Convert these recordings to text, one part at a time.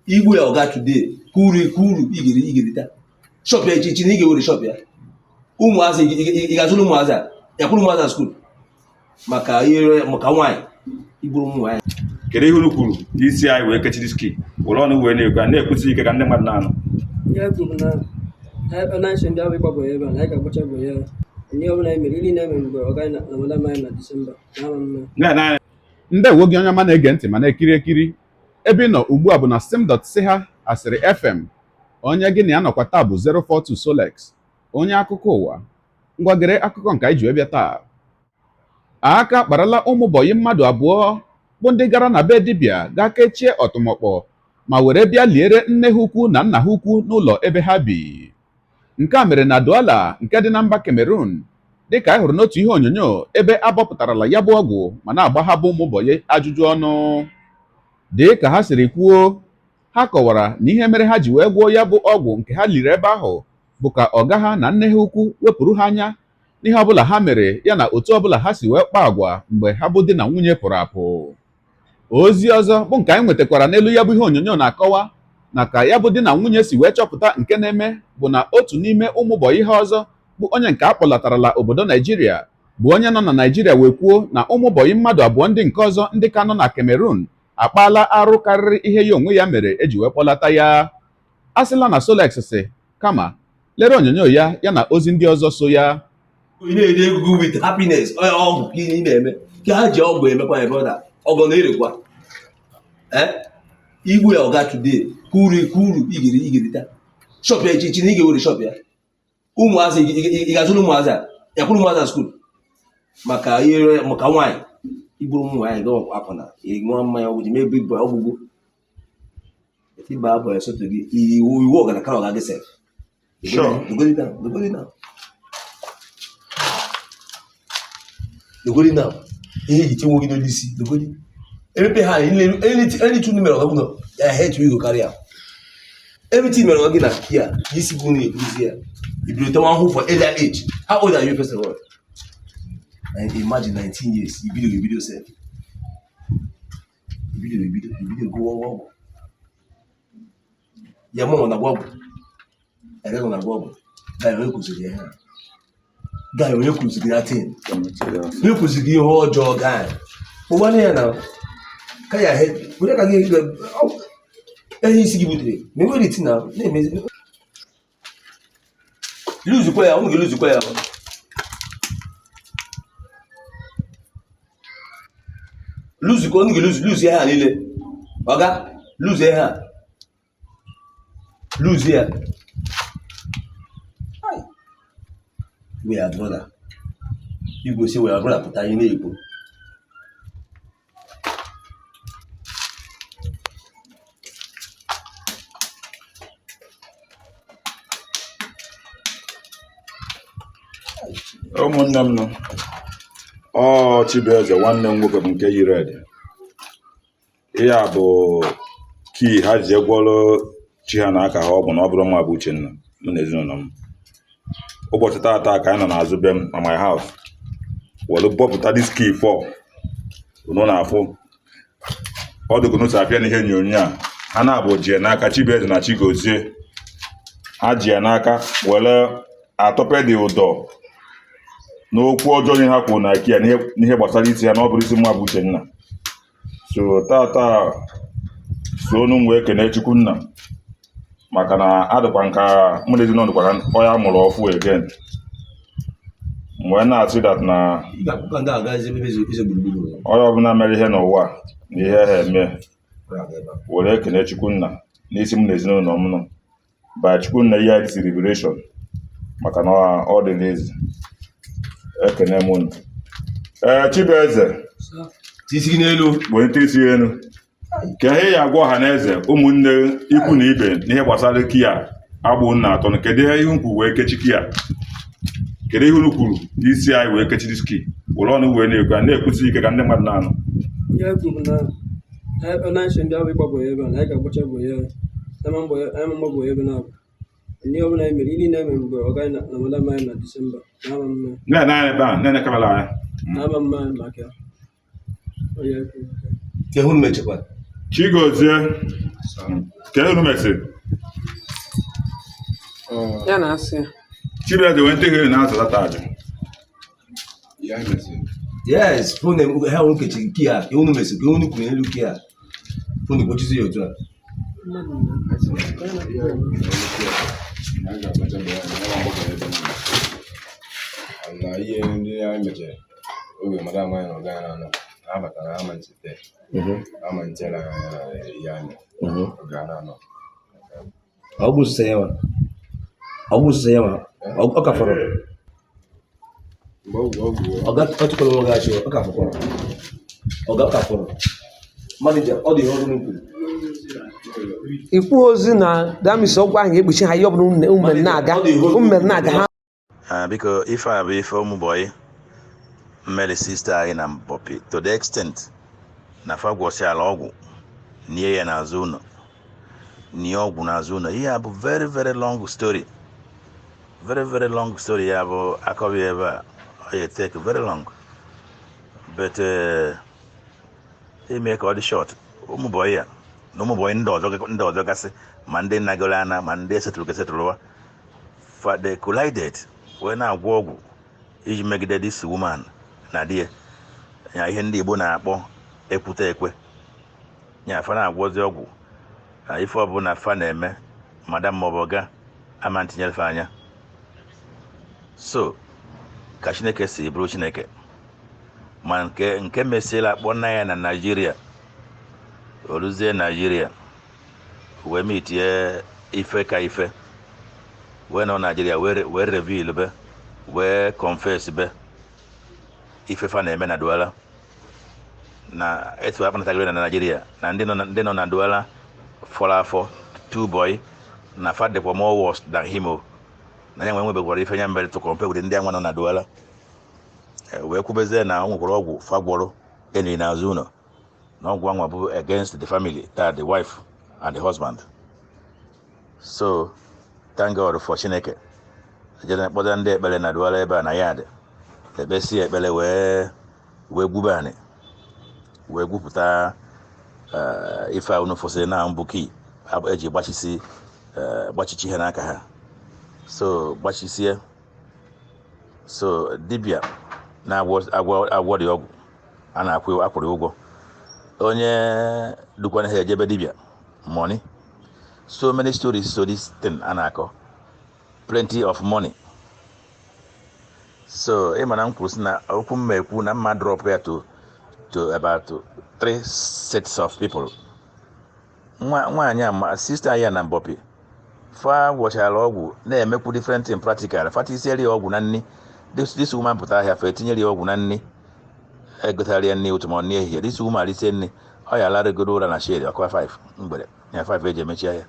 Igbu ya ọga today, ka uru ka uru ị ga-erita. Shop ya echi na ị ga-ewere shop ya. Ụmụazị ị ga-azụrụ ụmụazị a, ya kwụrụ ụmụazị a school maka ihe maka nwaanyị igburu ụmụ nwaanyị. Kedu ihe unu kwuru n'isi anyị wee kechiri ski were ọnụ wee na-ekwu a na-ekwusi ike ka ndị mmadụ na-anụ? Ihe kwuru na na ndị ahụ ịgbabọ ya ebe a na anyị ga-agbacha bọ ya ihe ọbụla anyị mere ili na-eme mgbe ọ gaghị na madam anyị na Disemba na ama mma. Na-ene anya. Ndewo gị onye ọma na-ege ntị ma na-ekiri ekiri. Ebe ị nọ ugbu a bụ na sim.siha asịrị FM. Onye gị na ya nọkwa taa bụ 042 Solex, onye akụkọ ụwa. Ngwa, gere akụkọ nke anyị ji wee bịa taa. Aka kparala ụmụ bọyị mmadụ abụọ bụ ndị gara na be dibịa gaa kechie ọtụmọkpọ ma were bịa liere nne ha ukwu na nna ha ukwu n'ụlọ ebe ha bi. Nke a mere na Douala nke dị na mba Cameroon, dịka anyị hụrụ n'otu ihe onyonyo ebe a bọpụtarala ya bụ ọgwụ ma na-agba ha bụ ụmụ bọyị ajụjụ ọnụ. Dị ka ha siri kwuo, ha kọwara na ihe mere ha ji wee gwọọ ya bụ ọgwụ nke ha liri ebe ahụ bụ ka ọga ha na nne ha ukwu wepụrụ ha anya n'ihe ọbụla ha mere, ya na otu ọbụla ha si wee kpaa agwa mgbe ha bụ di na nwunye pụrụ apụ. Ozi ọzọ bụ nke anyị nwetakwara n'elu ya bụ ihe onyonyo na-akọwa na ka ya bụ di na nwunye si wee chọpụta nke na-eme bụ na otu n'ime ụmụ bọyị ha ọzọ bụ onye nke a kpọlatarala obodo Naijiria, bụ onye nọ na Naijiria wee kwuo na ụmụ bọyị mmadụ abụọ ndị nke ọzọ ndị ka nọ na Cameroon akpaala arụ karịrị ihe ya onwe ya mere eji wee kpọlata ya. A sịla na Solex si kama lere onyonyo ya, ya na ozi ndị ọzọ so ya. Ị na-eri ego with happiness, ọgwụ ka ị na-eme ka ha ji ọgwụ emekwa ya, brother. Ọgọ na-erekwa. Igbu ya ọga today, ka uru ka uru ị ga-erita. Shop ya echi na ị ga-ewere shop ya. Ụmụazị ị ga-azụrụ ụmụazị a, ya kwụrụ ụmụazị a school maka ihe maka nwaanyị igburu ụmụ nwaanyị gị akwụna, ṅụọ mmanya ọgwụ ji mee big boy ọgwụgwụ ịba abụ esote gị iwu iwu ọgana kara ọga gị sef. Sure. Dogodi now, dogodi now. Dogodi now. Ihe iji tinwe gị n'olu isi, dogodi. Emepe ha, anything mere ọga ụlọ, ya head we go carry am. Everything mere ọga gị na here, isi gị na-ebuzi ya. Ibido tawa ahụhụ for earlier age. How old are you, first of all? And imagine 19 years, ibido ebido sef. Ibido ebido, ibido gụwa ọgwụ. Ya mụ na-agwa ọgwụ. Ere na agwa ọgwụ. Guy, onye kụziri ya ihe a? Guy, onye kụziri ya thing? Onye kụziri ihe ọjọọ, guy? Ụgbanụ ya na ka ya he were ka gị ihe isi gị butere ma enwere iti na na-emezi luzukwa ya, ụmụ gị luzukwa ya. Luzukwa ụmụ gị luzu luzu ya ha niile. Ọga luzu ya ha, luzu ya. We are brother. Igwe si we are brother pụta ihe na-ekwu. Ụmụnne m nọ, ọ Chibueze nwanne m nwoke bụ nke yiri ede. Ihe a bụ kii ha ji gwọrọ chi ha na aka ha ọgwụ na ọ bụrụ mma bụ Uchenna mụ na ezinụlọ m. Ụbọchị taata ka anyị nọ n'azụ be m na my house were bọpụta this key four unu na-afụ. Ọ dịka unu si afịa n'ihe onyonyo a, ha na-abụ ji ya n'aka, Chibueze na Chigozie. Ha ji ya n'aka were atọpe dị ụdọ n'okwu ọjọọ niile ha kwuru na key a n'ihe gbasara isi ya na ọ bụrụ isi mma bụ Uchenna. So tata so unu m wee kene Chukwunna maka na adịkwa nka mụ na ezinụlọ dịkwa ka onye a mụrụ ọfụ again. M wee na-asị that na Ị ga-akpụkọ ndị agazi ebe eze gburugburu. Onye ọbụla mere ihe n'ụwa na ihe ha eme were ekene Chukwunna n'isi m na ezinụlọ m nọ by Chukwunna ihe this liberation maka na ọ dị n'ezi. Ekene m unu. Ee, Chibueze. Isi gị n'elu. Welite isi elu ka ihe ya agwa ọha na eze, ụmụnne, ikwu na ibe n'ihe gbasara key a agbụ nna atọ. Kedu ihe unu kwuru wee kechi key a? Kedu ihe unu kwuru n'isi anyị wee kechi this key were ọnụ wee na-ekwu a na-ekwusi ike ka ndị mmadụ na-anụ? Ihe kwuru na na ndị ahụ ịgbabọ ya ebe a na anyị ga-agbacha bọ ya ama mma bọ ya ebe na-abụ ihe ọbụla anyị mere ili na-eme mgbe ọ gaghị na madam anyị na Disemba na ama mma. Na-ene anya ebe a, na-ene camera anya. Na ama mma maka ya. Onye kwuru. Ka ehụ mechekwa. Chigozie. Kedu unu mesịrị? Ya na-asị ya. Chibueze wee ntị gị na-azụlata ajụ. Yes, phone ha unu kechiri key a, ka unu mesịrị, ka unu kwuru n'elu key a. Phone kpochizi ya otu a. Mmadụ na- Na ihe ndị anyị mechara oge madam anyị na ọga anyị na-anọ na-abata na ama ncheta ama nchere anyị na ihe anyị ọga na-anọ. Ọ bụ sịsa ya nwa. Ọ bụ sịsa ya nwa. Ọ ka fọrọ. Mgbe ọgwụ ọgwụ. Ọga ọ tụkwara onwe gị achị, ọ ka fọkwara. Ọga ọ ka fọrọ. Manager, ọ dị ihe ọrụ unu kwuru. Ikwu ozi na damis ọgwụ ahụ ga-ekpuchi ha ihe ọbụla unu mere na-aga unu mere na-aga ha. Ah, biko, ife a bụ ife ụmụ bọyị mmeri sister anyị na Mbopi, to the extent na fa gwọsịala ọgwụ nie ya n'azụ ụlọ, nie ọgwụ n'azụ ụlọ. Ihe a bụ very very long story, very very long story. Ya bụ akọbi ebe a, ọ ya take very long, but ime ka ọ dị short, ụmụ bọyị a na ụmụ bọyị ndị ọzọ gasị, ma ndị nagoro ana, ma ndị esetụrụ esetụrụ, fa they collided wee na-agwọ ọgwụ iji megide this woman na di ya. Ya ihe ndị Igbo na-akpọ ekwute ekwe ya, fa na-agwọzi ọgwụ na ife ọbụla fa na-eme, madam maọbụ ọga ama ntinyere fa anya. So ka Chineke si bụrụ Chineke, ma nke mesiela akpọ nna ya na Naijiria, oluzie Naijiria wee mitie ife ka ife wee nọ Naijiria wee reveal be, wee confess be ife fa na-eme na Duala, na etu akpanatagoro na Naijiria na ndị nọ na Duala fọrọ afọ two boy na fa dịkwa more worse than him o, na ya nwe nwebekwara ife ya mere to compare with ndị anwa nọ na Duala. Wee kwubezie na o nwekwara ọgwụ fa gwọrọ enyi n'azụ ụlọ, na ọgwụ anwa bụ against the family, that the wife and the husband. So thank God for Chineke jere kpọta ndị ekpere na Duala ebe a na yard, ekpesi ekpere wee gwube anị, wee gwupụta ife a unu fụsịrị na mbụ key eji gbachisi gbachichi ha n'aka ha. So gbachisie, so dibịa na-agwọ agwọ agwọ dị ọgwụ a na-akwụ akwụrụ ụgwọ, onye dukwana ha ejebe dibịa money, so many stories. So this thing a na-akọ, plenty of money. So ị ma na m kwuru sị na okwu mma ekwu na mma drop ya to about three sets of people. Nwa nwaanyị a, ma sister ya na Mbopi, fa gwọchara ọgwụ na-emekwu different thing practical. Fa tisiere ya ọgwụ na nni. This woman pụta ahịa, fa etinyere ya ọgwụ na nni, egotara ya nni ụtụ ma ọ nni ehihie. This woman risie nni, ọ ya alarịgoro ụra na shed ọkwa 5 mgbede ya, 5 eji emechi ahịa.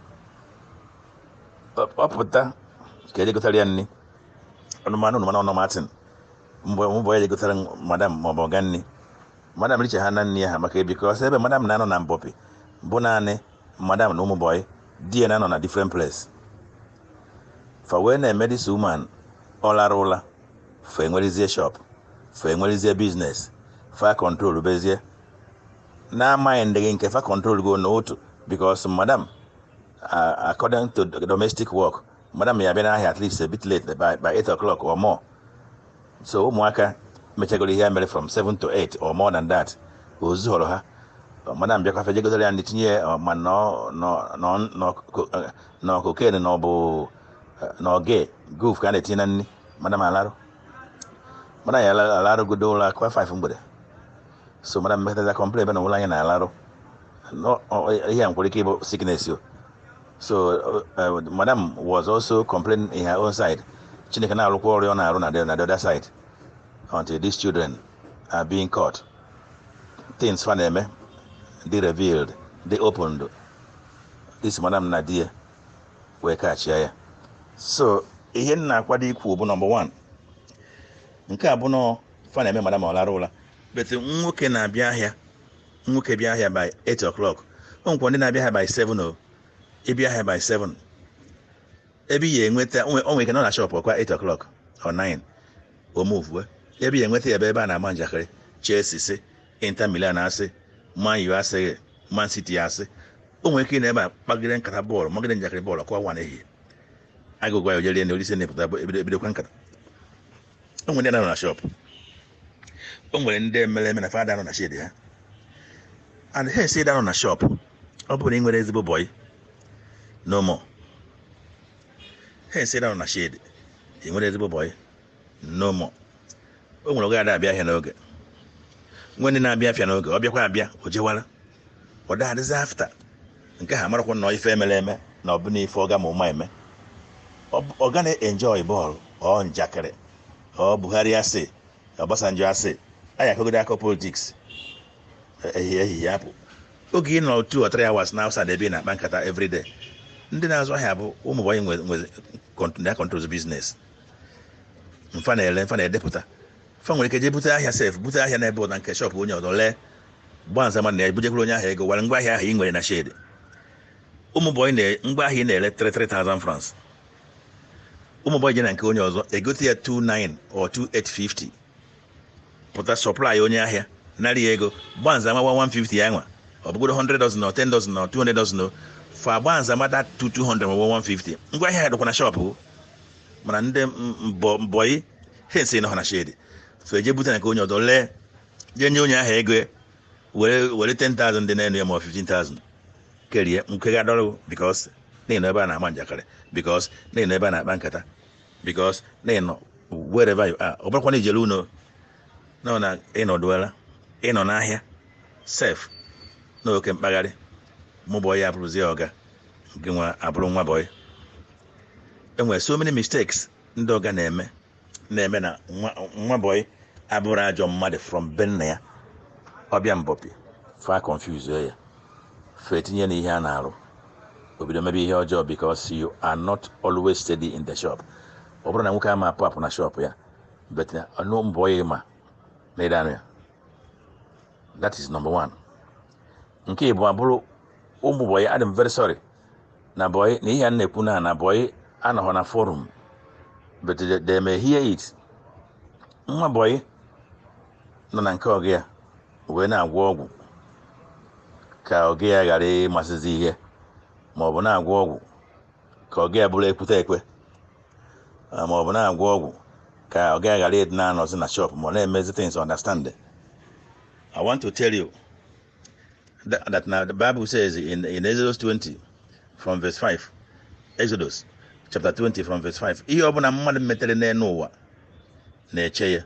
Ọ pụta ka ejegotara ya nni, ọnụmanụ ọnụmanụ ọnụmatin mgbe ya ejegotara madam maọbụ ọga nni, madam riche ha na nni ha, maka ebikọ ebe madam na-anọ na Mbopi bụ naanị madam na ụmụ bọyị, di ya na-anọ na different place. Fa wee na-eme this woman, ọ lara ụla, fa enwerezie shop, fa enwerezie business, fa control bezie na-amaghị ndịghị nke fa control go n'otu, because madam, according to the domestic work, madam ya bịa n'ahịa at least a bit late, by 8 o'clock or more. So ụmụaka mechagoro ihe ya mere from 7 to 8 or more than that, ozu họrọ ha. Madam bịakwa, fejegotere ya ndị tinye ya, ma nọ cocaine na ọ bụ na oge goof ka a na-etinye na nri. Madam alarụ, madam ya alarụgodo ụlọ akwa 5 mgbede. So madam mekọtaza complain ebe na ụlọ anyị na-alarụ. No, ihe a nwekwara ike ịbụ sickness o. So madam was also complaining in her own side. Chineke na-arụkwa ọrụ ọ na-arụ na the other side until these children are being caught, things fa na-eme dị revealed, dị opened. This madam na di ya wee kachia ya. So ihe m na-akwado ikwu bụ, number one, nke a bụ nọ fa na-eme madam ọ lara ụla, but nwoke na-abịa ahịa, nwoke bịa ahịa by 8 o'clock, o nwekwa ndị na-abịa ahịa by 7 o. Ịbịa ahịa by 7, ebe ị ga-enweta o nwere ike nọ na shop ọkwa 8 o'clock or 9, o move. Ebe ị ga-enweta ya ebe ebe a na-ama njakịrị, Chelsea sị, Inter Milan asị, Man U asịghị, Man City asị. O nwere ike ị na-ebe a kpagide nkata bọọlụ, magide njakịrị bọọlụ, kụwa nwa n'ehihie, agụgwa ya ojerie na olisi na-epụta ebido ebidokwa nkata. O nwere ndị nọ na shop, o nwere ndị mere eme na fada nọ na shed ha, and ha esi nọ na shop. Ọ bụrụ na ị nwere ezigbo boy, no more. Ha esi nọ na shed, ị nwere ezigbo boy, no more. O nwere oge ada abịa ahịa n'oge, nwe ndị na-abịa afịa n'oge, ọ bịakwa abịa, o jewara, ọ da adịzi after nke ha marakwa nọ ife emere eme na ọ bụna ife ọga ma ụma eme. Ọ ga na-enjoy bọọlụ, ọ njakịrị, ọ Buhari asị, Obasanjo asị, anyị akọgide akọ politics ehihie ehihie apụ. Oge ị nọ 2 or 3 hours na outside ebe ị na-akpa nkata everyday, ndị na-azụ ahịa bụ ụmụ boy nwe na controls business. Mfa na-ele, mfa na-edepụta, fa nwere ike jee bute ahịa sef, bute ahịa n'ebe ụda nke shop onye ọzọ, lee gbaa nza mmadụ na ebujekwuru onye ahụ ego were ngwa ahịa ahụ ị nwere na shed. Ụmụ boy na ngwa ahịa ị na-ele 33,000 francs, ụmụ boy je na nke onye ọzọ egote ya 29 or 2850, pụta supply onye ahịa, nara ya ego, gbaa nza ma 150 ya nwa. Ọ bụgodo 100 dozen or 10 dozen or 200 dozen o fa gbaa nza mata 200 ma 150. Ngwa ahịa dịkwa na shop, mana ndị mbọyị ha esi nọ na shed, so eje bute na nke onye ọzọ, lee, jee nye onye ahụ ego, were 10,000 dị n'elu ya ma ọ 15,000 kerie nke ga dọrọ, because na ebe a na-ama njakịrị, because na ebe a na-akpa nkata, because na ịnọ wherever you are. Ọ bụrụkwa na ijere ụlọ nọ na ịnọdụela ịnọ n'ahịa sef n'oke mkpagharị, mụ boy ya abụrụzie ọga nke nwa abụrụ nwa boy. Enwere so many mistakes ndị ọga na-eme na nwa boy abụrụ ajọ mmadụ from be nna ya. Ọbịa mbọpị fa confuse ya, fa etinye na ihe a na-arụ, obido mebe ihe ọjọọ, because you are not always steady in the shop. Ọ bụrụ na nwoke ama apụ apụ na shop ya, but na ọnụ mbọ ya ma na ịdanụ ya. That is number one. Nke ịbụ abụrụ ụmụ boy, adị m very sorry na boy na ihe a na-ekwu na boy anọghọ na forum, but they may hear it. Nwa boy nọ na nke ọgụ ya wee na-agwọ ọgwụ ka ọgụ ya ghara ịmasịzi ihe, ma ọ bụ na-agwọ ọgwụ ka ọgụ ya bụrụ ekwute ekwe, ma ọ bụ na-agwọ ọgwụ ka ọgụ ya ghara ịdị na-anọzi na shop, ma ọ na-emezi things. Understand, I want to tell you that now the Bible says in Exodus 20 from verse 5, Exodus chapter 20 from verse 5, ihe ọbụla mmadụ metere n'elu ụwa na-eche ya.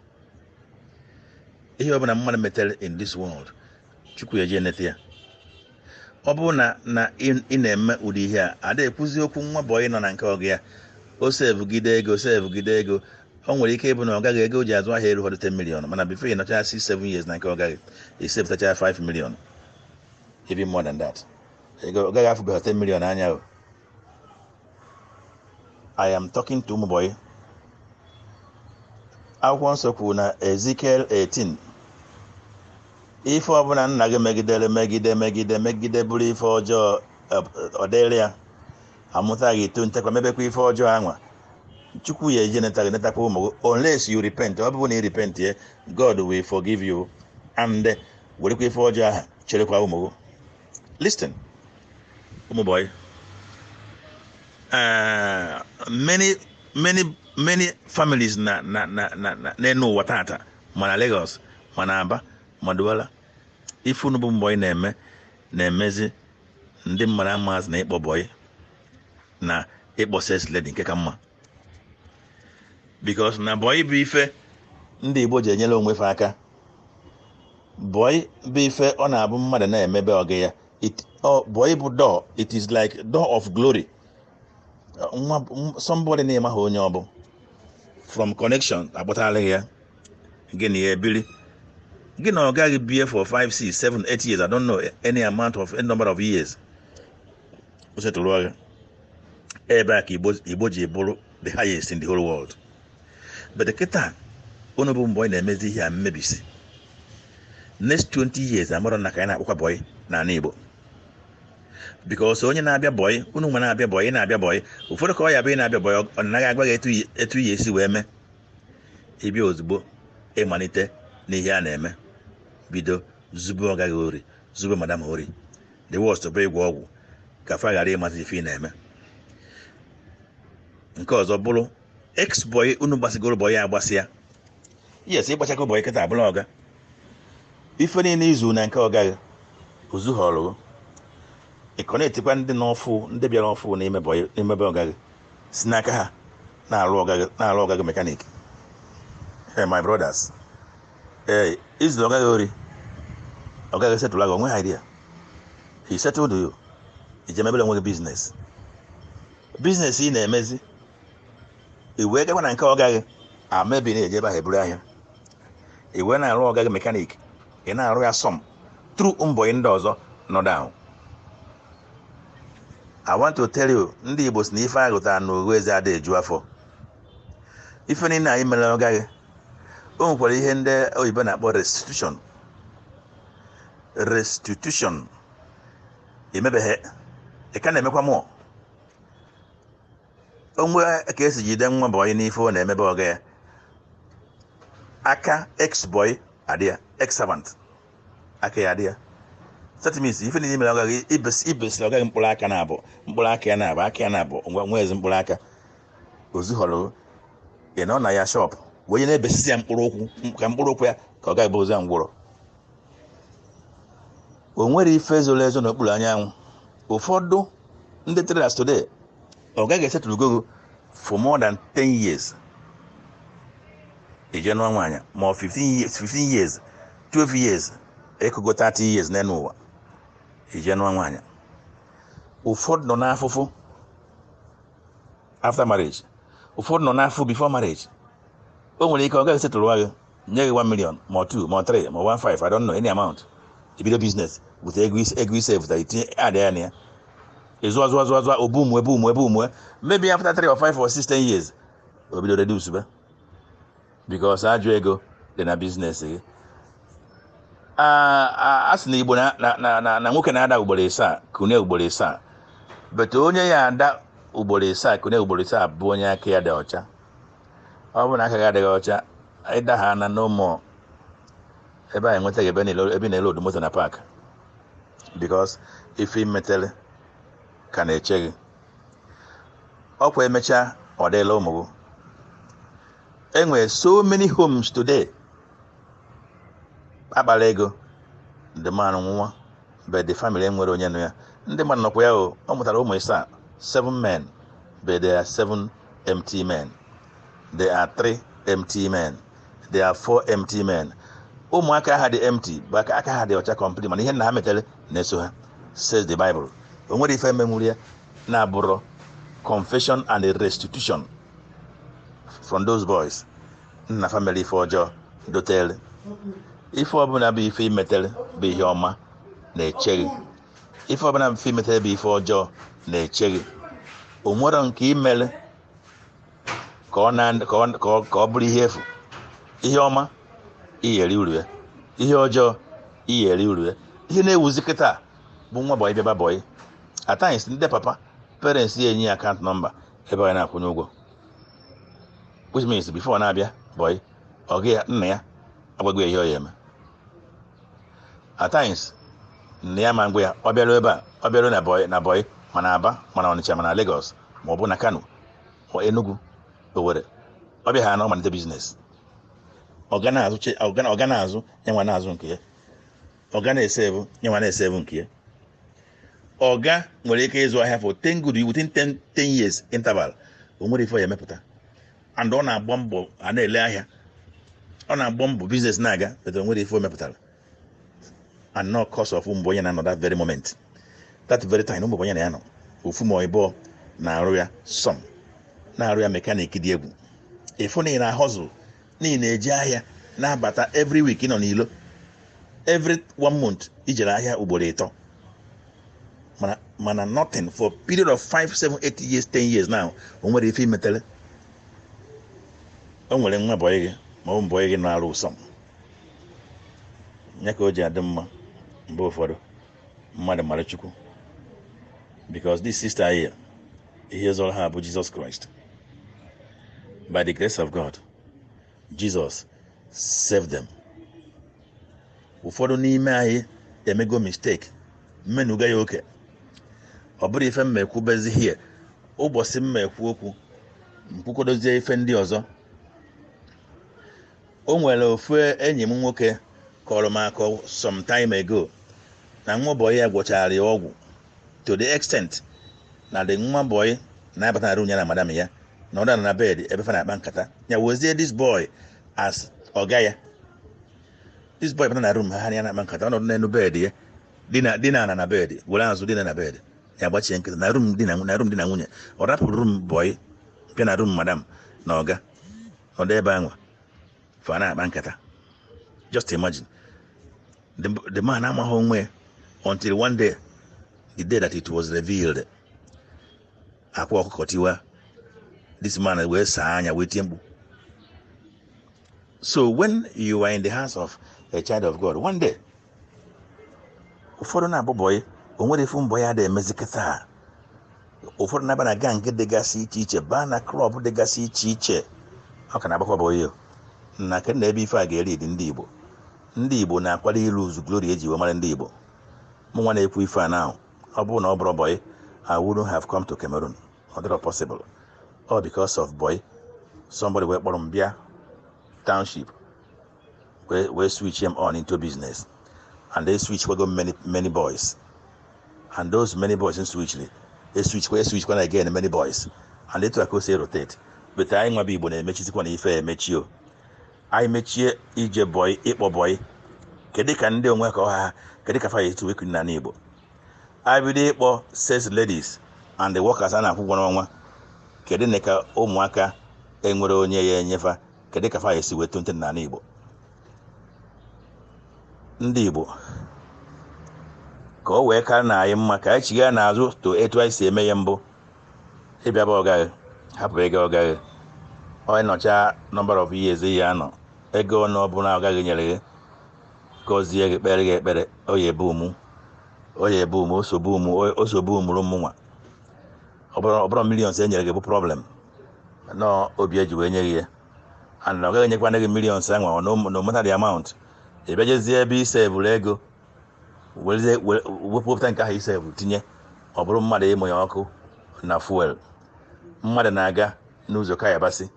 Ihe ọbụla mmadụ metere in this world, Chukwu eje enete ya. Ọ bụrụ na ị na-eme ụdị ihe a ada ekwuzi okwu, nwa boy nọ na nke ọgụ ya, o sevugide ego, sevugide ego, o nwere ike ịbụ na ọ gaghị ego o ji azụ ahịa eru 10 million, mana before ị nọcha 6 7 years na nke ọ gaghị esepụtacha 5 million, even more than that. Ego ọ gaghị afụbeghị 10 million anya o. I am talking to ụmụ boy. Akwụkwọ nsọ kwuru na Ezekiel 18, ife ọbụla nna gị megidere, megide, megide, megide, bụrụ ife ọjọọ, ọ dịrị ya amụta gị eto ntekwa mebekwa ife ọjọọ anwa, Chukwu ya eje neta gị, netakwa ụmụ gị, unless you repent. Ọ bụrụ na ị repent ye, God will forgive you and werekwa ife ọjọọ ahụ cherekwa ụmụ gị. Listen, ụmụ boy, many many many families na n'enu ụwa tata, mana Lagos, mana Aba, ma Douala, ife unu bụ mbọ na-eme na-emezi ndị mmadụ amaazị na ịkpọ boy na ịkpọ sex lady nke ka mma, because na boy bụ ife ndị Igbo ji enyere onwe fa aka. Boy bụ ife ọ na-abụ mmadụ na-emebe ọgụ ya. Boy bụ door, it is like door of glory. Nwa somebody na-emaghị onye ọ bụ from connection akpọtara ya, gị na ya ebiri, gị na ọ gaghị bie for 5 6 7 8 years, I don't know any amount of any number of years, o setụrụ ọgụ ebe a ka Igbo ji bụrụ the highest in the whole world. But kịta unu bụ mbọ na-emezi ihe a mmebisi. Next 20 years, amarọ na ka anyị na-akpọkwa boy n'ala Igbo, because onye na-abịa boy, unu nwe na-abịa boy, ị na-abịa boy, ụfọdụ ka ọ ya bụ ị na-abịa boy, ọ naghị agwa gị etu ihe esi wee mee. Ịbịa ozugbo, ịmalite n'ihe a na-eme, bido zube ọgaghị ori, zube madam ori, the worst bụ ịgwọ ọgwụ. Ka fa ghara ịmata ife ị na-eme. Nke ọzọ bụrụ ex boy unu gbasigoro boy ya agbasị ya. Yes, ịgbachago boy kịta abụla ọga. Ife niile izu na nke ọgaghị ozughọrọ ị kọnetikwa ndị n'ọfụ, ndị bịara ọfụ n'ime boy, n'ime be ọgaghị, si n'aka ha na-arụ ọgaghị, na-arụ ọgaghị mechanic. Hey, my brothers, ee, izu ọgaghị ori, ọgaghị setụlụ agha onwe ha idea. He settled you, ije mebere onwe gị business. Business ị na-emezi, i wee gakwa na nke ọgaghị amebi na-eje ebe ahụ eburu ahịa, i wee na-arụ ọgaghị mechanic, ị na-arụ ya some through mbọ ndị ọzọ nọ down. I want to tell you, ndị Igbo si na ife anyị gụtara na owu eze adịghị eju afọ. Ife niile anyị mere ọgaghị, o nwekwara ihe ndị oyibo na-akpọ restitution. Restitution emebeghị, ị ka na-emekwa mụọ onwe ka esi jide nwa boy n'ife ọ na-emebe ọga ya. Aka ex boy adị ya, ex servant aka ya adị ya. That means ife niile mere ọgaghị, ibesiri ọgaghị mkpụrụ aka na abụ, mkpụrụ aka ya na abụ, aka ya na abụ nwa nwa ezi mkpụrụ aka ozughọrọ. Ị nọ na ya shop wee na-ebesisi ya mkpụrụ ụkwụ, ka mkpụrụ ụkwụ ya ka ọ gaghị bụzi ya ngwụrọ. O nwere ife zoro ezo n'okpuru anyanwụ. Ụfọdụ ndị traders today, ọ gaghị esetụlụgo for more than 10 years, ije nụọ nwaanyị, ma ọ 15 years, 15 years, 12 years, ekugo 30 years n'elu ụwa, ije nụọ nwaanyị. Ụfọdụ nọ n'afụfụ after marriage, ụfọdụ nọ n'afọ before marriage. O nwere ike ọ gaghị setụlụ gị, nye gị 1 million, ma 2, ma 3, ma 1 5, I don't know any amount. Ibido business with ego ego ise pụtara, itinye add ya na ya, ịzụ azụ azụ azụ, obumu ebumu ebumu. Maybe after 3 or 5 or 6, 10 years, o bido reduce be, because ajụ ego dị na business gị. A sị na Igbo na nwoke na-ada ugboro ịsaa kune ugboro ịsaa, but onye ya ada ugboro ịsaa kune ugboro ịsaa bụ onye aka ya dị ọcha. Ọ bụrụ na aka gị adịghị ọcha, ịda ha na no more. Ebe a enwetaghị ebe niile ebe ị na-elodu moto na park, because ife imetere ka na-eche gị. Ọkwa emechaa, ọ dịla ụmụ gị. Enwere so many homes today akpara ego, the man nwa, but the family enwere onye nụ ya. Ndị mmadụ nọkwa ya. O ọ mụtara ụmụ ịsaa, seven men, but there are seven empty men. There are three empty men, there are four empty men. Ụmụaka ha dị empty, bụ aka ha dị ọcha complete, mana ihe nna ha metere na-eso ha, says the Bible. O nwere ife emenwuru ya na-abụrụ confession and a restitution from those boys. Nna family ife ọjọọ dotere, ife ọbụla bụ ife imetere bụ ihe ọma na-eche gị, ife ọbụla bụ ife imetere bụ ife ọjọọ na-eche gị. O nwere nke imere ka ọ na ka ọ bụrụ ihe efu. Ihe ọma, iyeri uru ya; ihe ọjọọ, iyeri uru ya. Ihe na-ewuzi kịta bụ nwa boy bịaba boy, at times ndị papa, parents ya enye ya account number ebe ọ na-akwụnye ụgwọ, which means before na-abịa boy, ọ gị ya nna ya agwago ya ihe ọ ya eme. At times nna ya ma ngwa ya, ọ bịaruo ebe a, ọ bịaruo na boy, na boy, mana Aba, mana Ọnịcha, mana Lagos, ma ọ bụ na Kano, ma Enugu, Owerri, ọ bịa ha na ọ malite business. Ọga na-azụ ọga na-azụ ya, nwa na-azụ nke ya, ọga na-ese ebu ya, nwa na-ese ebu nke ya. Ọga nwere ike ịzụ ahịa for 10 good within 10 years interval, o nwere ife ọ ya emepụta, and ọ na-agba mbọ a na-ele ahịa, ọ na-agba mbọ business na-aga, but o nwere ife o mepụtara, and no cause of mbọ onye na-anọ that very moment, that very time, ụmụ onye na ya nọ ofu ma ịbụọ na-arụ ya some, na-arụ ya mechanic dị egwu. Ịfụ na ị na-ahọzụ, na ị na-eji ahịa na-abata every week, ị nọ n'ilo every one month, ijere ahịa ugboro ịtọ, mana nothing for period of 5, 7, 8 years, 10 years now. O nwere ife imetere. O nwere nwa boy gị ma ọ bụ boy gị na-arụ ụsọ ya, ka o ji adị mma mgbe ụfọdụ mmadụ mara Chukwu, because this sister here, ihe zọrọ ha bụ Jesus Christ. By the grace of God, Jesus save them. Ụfọdụ n'ime anyị emego mistake, mmenuga ya oke. Ọ bụrụ ife mma ekwubezi hie ụbọchị mma ekwu okwu mkwukwodozie ife ndị ọzọ. O nwere ofu enyi m nwoke kọrọ m akọ some time ago na nwa bọyị ya gwọchara ya ọgwụ to the extent na the nwa bọyị na-abata na room ya na madam ya na ọ dara na bed ebe fa na-akpa nkata ya wezie this boy as ọga ya. This boy bata na room ha ya na-akpa nkata, ọnọdụ n'elu bed ya dina ana na bed, were azụ dina na bed ya gbachie nkịta na room di na room di na nwunye. Ọ rapụrụ room boy bịa na room madam na ọga ọdụ ebe anwa fa na-akpa nkata. Just imagine, the man amaghị onwe until one day, the day that it was revealed, akwa ọkụkọ tiwa, this man wee saa anya wee tie mkpu. So when you are in the hands of a child of God, one day ụfọdụ na-abụ bọyị o nwere ifu mbọ ya da-emezi kịta. Ụfọdụ na-aba na gang dịgasị iche iche, baa na club dịgasị iche iche, ọ ka na-agbakwa bọyị o na ke na ebe ife a ga-eri dị. Ndị Igbo, ndị Igbo na-akwado ilu uzu glory eji wee mara ndị Igbo. Mụ nwa na-ekwu ife a now, ọ bụrụ na ọ bụrụ bọyị, I wouldn't have come to Cameroon. Ọ dịrọ possible. All because of boy somebody wee kpọrọ m bịa township wee switch him on into business, and they switch go many many boys, and those many boys in switch they switch wee switch kwa again many boys, and etu aka o si rotate. But anyị nwa bụ Igbo na-emechizikwa na ife emechi o anyị mechie ije boy ịkpọ boy. Kedu ka ndị onwe ka ọha, kedu ka fa etu wekiri n'ala Igbo anyị bido ịkpọ sales ladies and the workers a na-akwụ ụgwọ n'ọnwa? Kedu na ka ụmụaka enwere onye ya enyefa? Kedu ka fa esi wee tonte n'ala Igbo? Ndị Igbo, ka o wee kara na anyị mma ka anyị chigha n'azụ to etu anyị si eme ya mbụ. Ịbịa bụ ọgaghị hapụ ego ọgaghị onye nọcha number of years ya anọ ego ọnụ ọbụla ọgaghị nyere gị, gọzie gị, kpere gị ekpere, oya ebe ụmụ oya ebe ụmụ osogbu ụmụ osogbu ụmụrụ ụmụ nwa. Ọ bụrụ millions e nyere gị bụ problem nọọ obi eji wee nye gị ya, and ọ gaghị enyekwana gị millions anwa no matter the amount. Ị bịajezie ebe ise bụrụ ego werezie wepụta nke ahụ ise bụ tinye, ọ bụrụ mmadụ ịmụ ya ọkụ na fuel. Mmadụ na-aga n'ụzọ Kayabasị,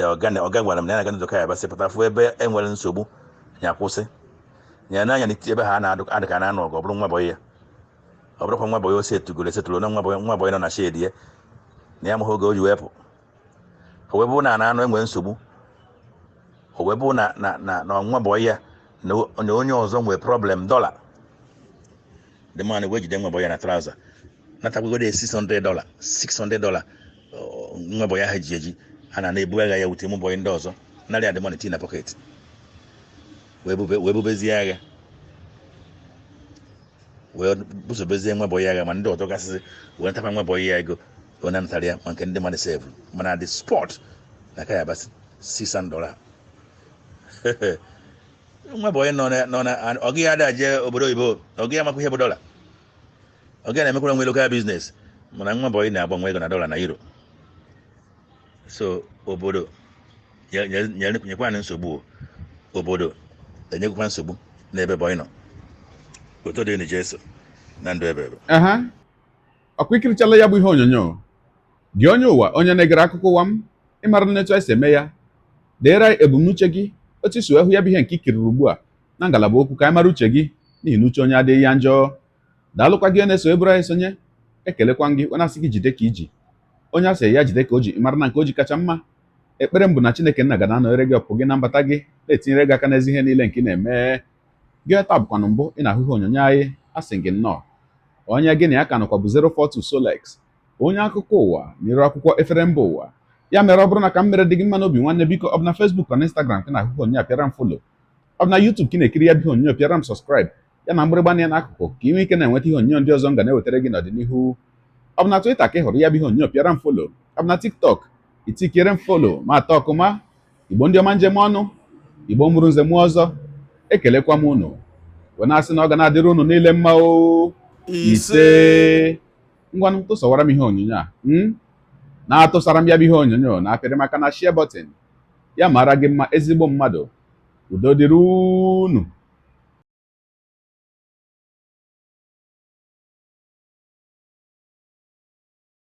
ọga gwara m na ya na-aga n'ụzọ Kayabasị pụta fụ ebe e nwere nsogbu, ya kwụsị ya n'anya n'etiti ebe ha na-adụ adị ka na-anụ ọgụ. Ọ bụrụ nwa bọyị ya, ọ bụrụkwa nwa bọyị ose etugoro esetụrụ na nwa bọyị, nwa bọyị nọ na shade ya na ya amaghị oge o ji wepụ. O wee bụrụ na na-anụ enwere nsogbu, o wee bụrụ na nwa bọyị ya na onye ọzọ nwee problem dollar. The man wee jide nwa bọyị ya na trouser, natakwagoro ya $600, $600 nwa bọyị ahụ ji eji a na na-ebu agha ya wute ụmụ bọyị ndị ọzọ narị adị money na pocket wee bubezie agha wee busobezie nwa bọyị agha. Ma ndị ọzọ gasịsị wee natakwa nwa bọyị ya ego onye natara ya, ma nke ndị mmadụ save mana the spot na Kayabasị $600. Nwa bọyị nọ na ọ gịghị ada jee obodo oyibo, ọ gịghị amakwa ihe bụ dọla, ọ gịghị na-emekwara nwe local business, mana nwa bọyị na-agbanwe ego na dọla na euro. So obodo nyekwa anyị nsogbu o. Obodo enyekwa nsogbu n'ebe bọyị nọ. Oto dị Jesu na ndụ ebe ebe. Aha, ọkwa ikirichala ya bụ ihe onyonyo gị, onye ụwa, onye na-egere akụkọ ụwa m, ịmara na etu anyị si eme ya. Deere anyị ebumnuche gị, otu isi wee hụ ya bụ ihe nke ikiriri ugbu a na ngalaba okwu, ka anyị mara uche gị, n'ihi na uche onye adịghị ya njọ. Daalụkwa gị onye na-eso eburu anyị sonye. Ekelekwa gị, onye asị gị jide ka iji, onye asị ya jide ka o ji, mara na nke o ji kacha mma. Ekpere m bụ na Chineke nna ga na-anọnyere gị, ọpụ gị na mbata gị, na-etinyere gị aka n'ezi ihe niile nke ị na-eme gị. Taa bụkwanụ mbụ ị na-ahụ ihe onyonyo anyị, asị gị nnọọ. Onye gị na ya ka nọkwa bụ 042 Solex, onye akụkọ ụwa n'iru akwụkwọ efere mba ụwa. Ya mere, ọ bụrụ na ka m mere dị gị mma n'obi, nwanne, biko, ọ bụ na Facebook na Instagram ka ị na-ahụ ihe onyonyo a, pịara m follow. Ọ bụ na YouTube ka ị na-ekiri ya bụ ihe onyonyo, pịara m subscribe ya na mgbịrịgba ya n'akụkụ, ka ị nwee ike na-enweta ihe onyonyo ndị ọzọ m ga na-ewetara gị n'ọdịnihu. Ọ bụ na Twitter ka ị hụrụ ya bụ ihe onyonyo, pịara m follow. Ọ bụ na TikTok, itikere m follow ma atọ ọkụma. Igbo ndị ọma, njem ọnụ Igbo mụrụ nze mụọ ọzọ, ekelekwa m unu wee na-asị na ọ ga na-adịrị unu niile mma o. Ise. Ngwanụ, tụsawara m ihe onyonyo a na-atụsara m ya bụ ihe onyonyo na apịrị maka na share button ya. Mara gị mma, ezigbo mmadụ. Udo dịrị unu.